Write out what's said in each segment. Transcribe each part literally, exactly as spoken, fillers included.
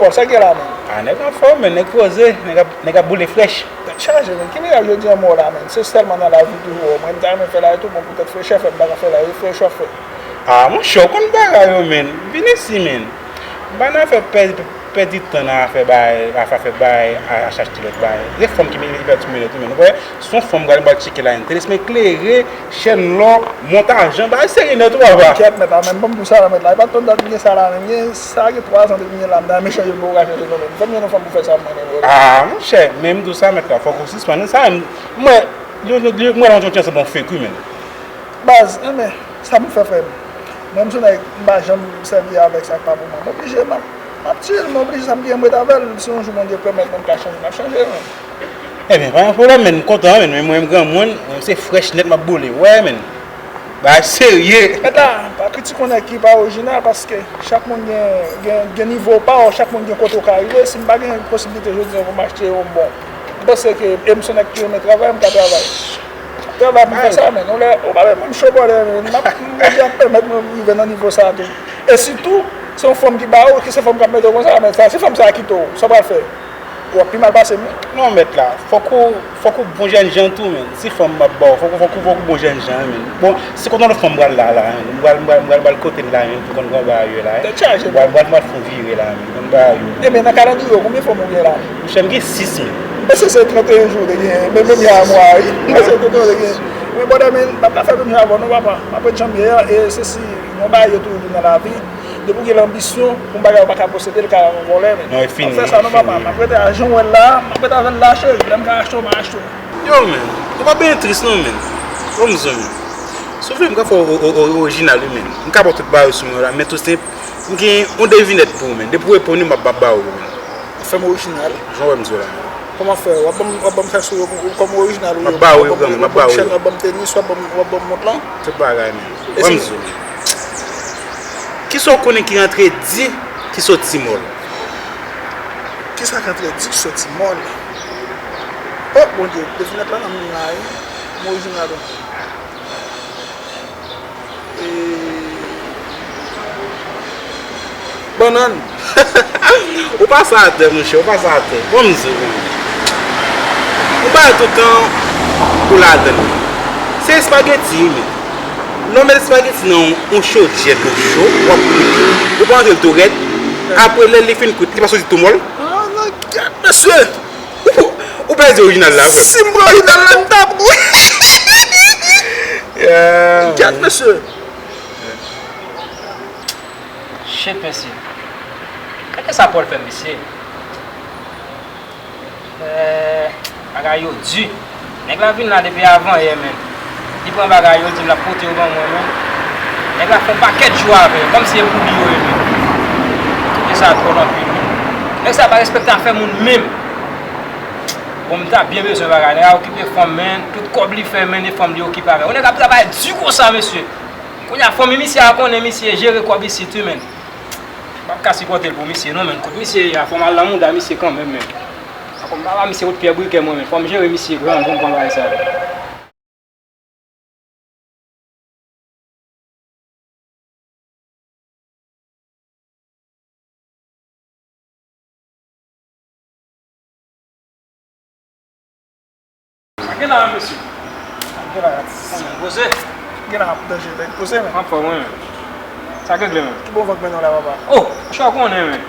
Bon, sa k gen la menm? Ah, nèg anfòm, men nèg poze, nèg ap, nèg ap boule frèch. Tèt chaje, men. Ki mirak jodi an mò la, men? Se sèlman nan lavi toujou, mwen, m ta renmen fè lavi tou, bon, poutèt frechè fè m pa ka fè lavi, frechè fè. Ah, monchè, w konn bagay yo, men. Vin isi, men. M pa nan afè pèdi, pèdi tan nan afè bay, afè, afè bay, a, achte lòt bay. Se fanm ki mete pèdi minit, men. Ou wè, se yon fanm m pral, m pral tcheke la, enteres, men klere, chèn lò, mont ajan, bagay serye nèt, ou wè, papa. Kèt, mèt la, men, ban m di w sa la, mèt la. E pa t yon dat m gen sa la, men. M gen sa, gen twa zan depi m gen la, m ta renmen chanje l, men ou ka chanje non, men. Fè m jwenn yon fanm pou fè sa, mwen, men. Ah, monchè, men m di w sa, mèt la, fòk ou sispann sa, m, m wè, yon, yon, yon, m wè yon ti ansanm bon fake, wi, men. Baz, enben, sa pou fè, frè m. Mwen, m se nèg, m pa janm sèvi avèk sa k pa pou mwen. M oblije, m ap, m ap chill, m oblije, sa m gen, m ret avè l. Si yon jou Bondye pèmèt mwen, m ka chanje, m ap chanje, men. Ebyen, pa gen pwoblèm, men, m kontan, men, men mwen, m granmoun, se frèch nèt m ap boule, w wè, men. Bagay serye. Mèt la, pa kritike yon nèg ki pa orijinal, paske chak moun gen, gen, gen nivo pa w, chak moun gen kote w ka rive. Si m pa gen posiblite jodi an pou m achte yon bon, m panse ke, e m se yon nèg ki renmen travay, m ka travay. Travay pou m fè sa, men. Yon lè, ou pa wè moun cho bòlè, men. M ap, m ap pèmèt mwen rive nan nivo sa a tou. E sitou, se yon fanm ki ba ou, ki se fanm k ap mete w konsa, men sa, si fanm sa a kite w, sa w pral fè? W ap pi mal pase m wi. Non, mèt la, fòk ou, fòk ou bon jènjan tou, men. Si fanm m ap ba w, fòk ou, fòk ou, fòk ou bon jènjan, men. Bon, si kote yon lòt fanm pral la, la, men. M pral, m pral, m pral, pral kote l la, men, pou konn kòman bagay yo la, men. Tèt chaje, m pral, m pral, m pral fè yon vire la, men. Konn bagay yo. Ebyen, nan kalandriye w, konbyen fanm ou gen la? Monchè, m gen sis, men. M panse se trannteyen jou w te gen, men premye a mwa, wi. M panse se trannteyen jou w te gen. Men, brother, men, m ap ka fè menm jan avè w, non, papa. M ap ret jan m ye a, e se si yon bagay yo toujou di nan lavi, depi w gen lanbisyon pou yon bagay ou pa ka posede, l ka vòlè, men. Non, e fini, fini. Fè sa non, papa. M ap rete a jan w wè l la, m ap rete avè l la, cheri. Lè m ka achte w, m a achte w. Yo, men, ou pa benyen tris non, men. Bon, m zanmi. Si w vle, m ka fè w o-, o-, o-, orijinal, wi, men. M ka ba w tout bagay sou mwen la, men tou senp, m gen yon devinèt pou ou, men. Depi w reponn li, m ap, m ap ba w yo, men. Fè m orijinal. Jan w wè m di w la, men. Kòman fè? W ap ban m, w ap ban m sa sou yo kòm orijinal ou yo? M ap ba w yo, granmoun, m ap ba w yo. W ap ban m chèn, w ap ban m tenis, w ap ban m, w ap ban m mont lan? Tout bagay, men. Wè m di w. Kisa w konnen ki rantre di, ki soti mòl? Kisa k rantre di, ki soti mòl? Oh, Bondye, devinèt la nan men m la, wi. M orijinal, wi. E, bannann. Ou pase atè, monchè, ou pase atè. Bon, m di w, yon bagay toutan ou ladan l. Se espageti, wi, men. Lè w met espageti nan yon chodyè dlo cho, w ap bouyi li. Ou pa antre l tou rèd. Apre, lè li fin kwit, li pa soti tou mòl. Ah, non, gad, mesye! Ou, ou pèdi orijinal la, frè. Si m pran orijinal la, m t ap wi. Yeah. Gad, mesye. Shit, mesye. Gade sa Paul fè, mesye. Eh, bagay yo di. Nèg la vin la depi avan yè, men. Li pran bagay yo, di m l ap pote yo ban mwen, men. Nèg la fè yon pakèt jou avè yo, kòmsi e pou li yo ye, men. Nèg sa twòp anpil, men. Nèg sa pa respekte afè moun menm. Bon, m ta byen bezwen bagay. Nèg la okipe fanm, men. Tout kòb li fè, men, e fanm li okipe avè l. Yon nèg ap travay di konsa, mesye. Kounye a, fanmi misye a konnen misye jere kòb isit, wi, men. M p ap ka sipòte l pou misye, non, men. Kot misye ye a, fò m al nan mouda misye kanmenm, men. Fò m pa ba misye kout pyè brikè, mwen, men. Fò m jere misye, gran, pou m pran bagay sa yo. Sa gen la, mesye? Sa gen la? Poze. Gen la, ap danje, men. Poze, men. Anfòm, wi, men. Sa k regle, men? Ki bon van k mennen w la, papa? Oh, chè, w konnen, men.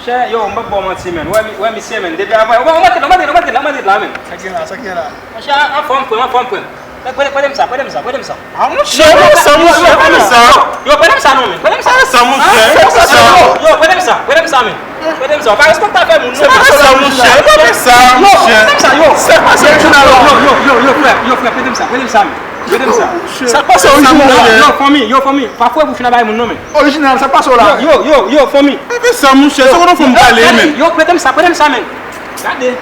Chè, yo, m p ap ba w manti, men. Wè, mi-, wè, misye, men. Depi avan, w mande la, w mande la, w mande la, w mande la, men. Sa gen la, sa gen la? Chè, anfòm, frè m, anfòm, frè m. Prete, prete m sa, prete m sa, prete m sa. Ah, monchè, prete m sa, monchè, prete m sa. Yo, prete m sa non, men. Prete m sa. Prete sa, monchè, prete sa. Yo, prete m sa, prete m sa, men. Prete m sa. Ou pa respekte afè moun, non. Prete sa, monchè, prete sa, monchè. Yo, prete m sa, yo. Sa k pase orijinal la? Yo, yo, yo, yo, frè, yo, frè, prete m sa, prete m sa, men. Prete m sa. Sa k pase orijinal la? Yo, fanmi, yo, fanmi. Pa fouye bouch nan bay moun, non, men. Orijinal, sa k pase w la? Yo, yo, yo, yo, fanmi. Prete sa, monchè, se kote fanm pale, men. Yo, prete m sa, prete m sa, men. Gade.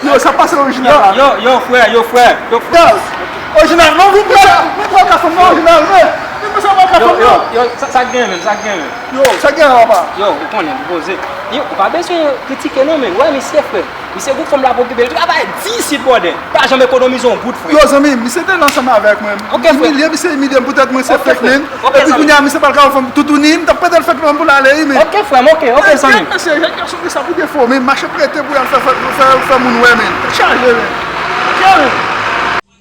Yo, sa pase orijinal la. Yo, yo, yo, frè, yo, frè, yo, frè. Yo, orijinal, non, vin pran, vin pran ka fanm nan orijinal, men. Vin pran sa pran ka fanm nan. Yo, yo, yo, sa, sa gen menm, sa gen menm. Yo, sa gen la, papa? Yo, ou konnen, ou poze. Yo, ou pa bezwen kritike non, men. Wè, misye, frè. Misye gon fanm la pou okipe l, travay di isit, brother. Pa janm ekonomize yon goud, frè. Yo, zanmi, misye te la ansanm avèk mwen. Ok, frè. Imilye misye, imilye m poutèt mwen se Ok, fake frè. name. Ok, Epi zanmi. Kounye a, misye pral ka fè m toutouni, m t ap pete l fake name pou l ale, wi, men. Ok, frè m, ok, ok, zanmi. Mesye, jèn gason gen sa pou defo, men mache prete pou y al fè, fè, fè, fè moun wè, men. Tèt chaje, men. Tèt chaje.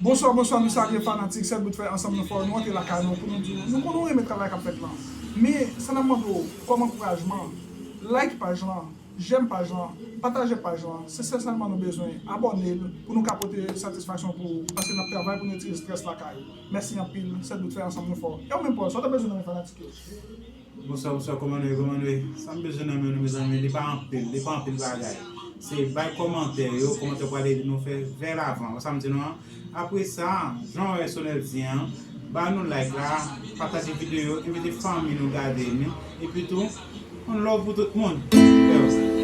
Bonswa, bonswa, nou salye fanatik, sèl bout fè ansanm nou fò, nou antre lakay nou pou nou di w, nou konn ou renmen travay k ap fèt lan. Men, sa n ap mande w, kòm ankourajman, like paj lan, jèm paj lan, pataje paj lan, se sèl sèlman nou bezwen, abòne l pou nou ka pote satisfaksyon pou ou, paske n ap travay pou nou retire strès lakay. Mèsi anpil, sèl bout fè ansanm nou fò. E ou menm Paul, sa w ta bezwen nan men fanatik yo? Bonswa, bonswa, kòman nou ye, kòman nou ye? Sa m bezwen nan men nou, mezanmi, li pa anpil, li pa anpil bagay. Se bay kòmantè yo, kòmantè pral ede nou fè vè lavan, wè sa m di nou an? Apre sa, jan w wè Sonel di an, ba nou like la, pataje videyo, envite fanmi nou gade li, epi tou, yon love pou tout moun. Yo.